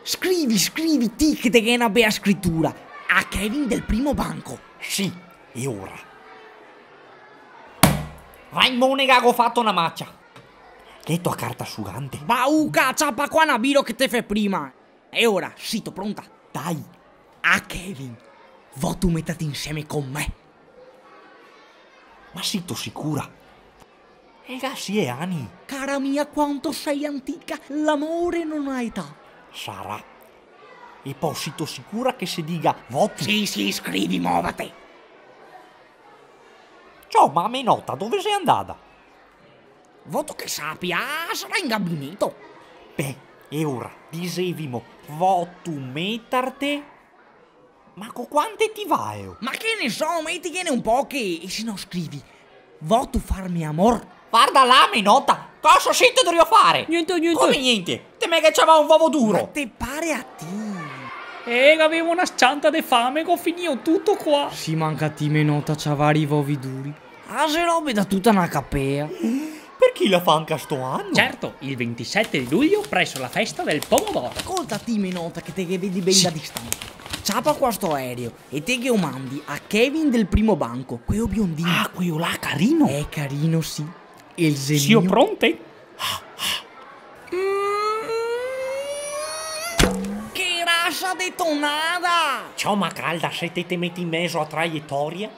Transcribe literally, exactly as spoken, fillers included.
Scrivi, scrivi, ti che te ghè na bea scritura. A Kevin del primo banco. Sì, e ora? Vai in monega, go fato na macia. Che to a carta sugante? Bauca, ciapa qua na biro che te fè prima. E ora, sito pronta? Dai. A Kevin, voto meterte insieme con me? Ma sito sicura? E ga sie ani. Cara mia, quanto sei antica, l'amore non ha età. Sarà. E po sito sicura che se diga voto? Sì, sì, scrivi, movete. Ciò, ma a me nota dove xe andada? Voto che sapia, sarà in gabineto. Beh, e ora, disevimo, voto meterte? Ma co quante ti vaeo? Ma che ne so, metighene un poche, e se no scrivi, voto farme amor? Varda là, me nota, cosa sito drio fare? Gnente, gnente. Come gnente? Te me ghe ciavà un vovo duro. Ma te pare a ti? Eh, gavevo na s-cianta de fame, go finìo tuto qua. Sì, manca a ti, me nota, ciavare i vovi duri. Ah, xe robe da tuta na capea. Parché la fa anca sto ano? Certo, il ventisette di luglio presso la festa del pomodoro. Scolta ti, me nota, che te ghe vedi ben da distansa. Ciapa qua sto aereo e te ghe o mandi a Kevin del primo banco, queo biondin. Ah, queo là, carino. Xe carino, sì. El xe mio. Sio pronte? Mm, che rasa de tonada! Ciò, ma calda, se te te meti in mezo a traietoria?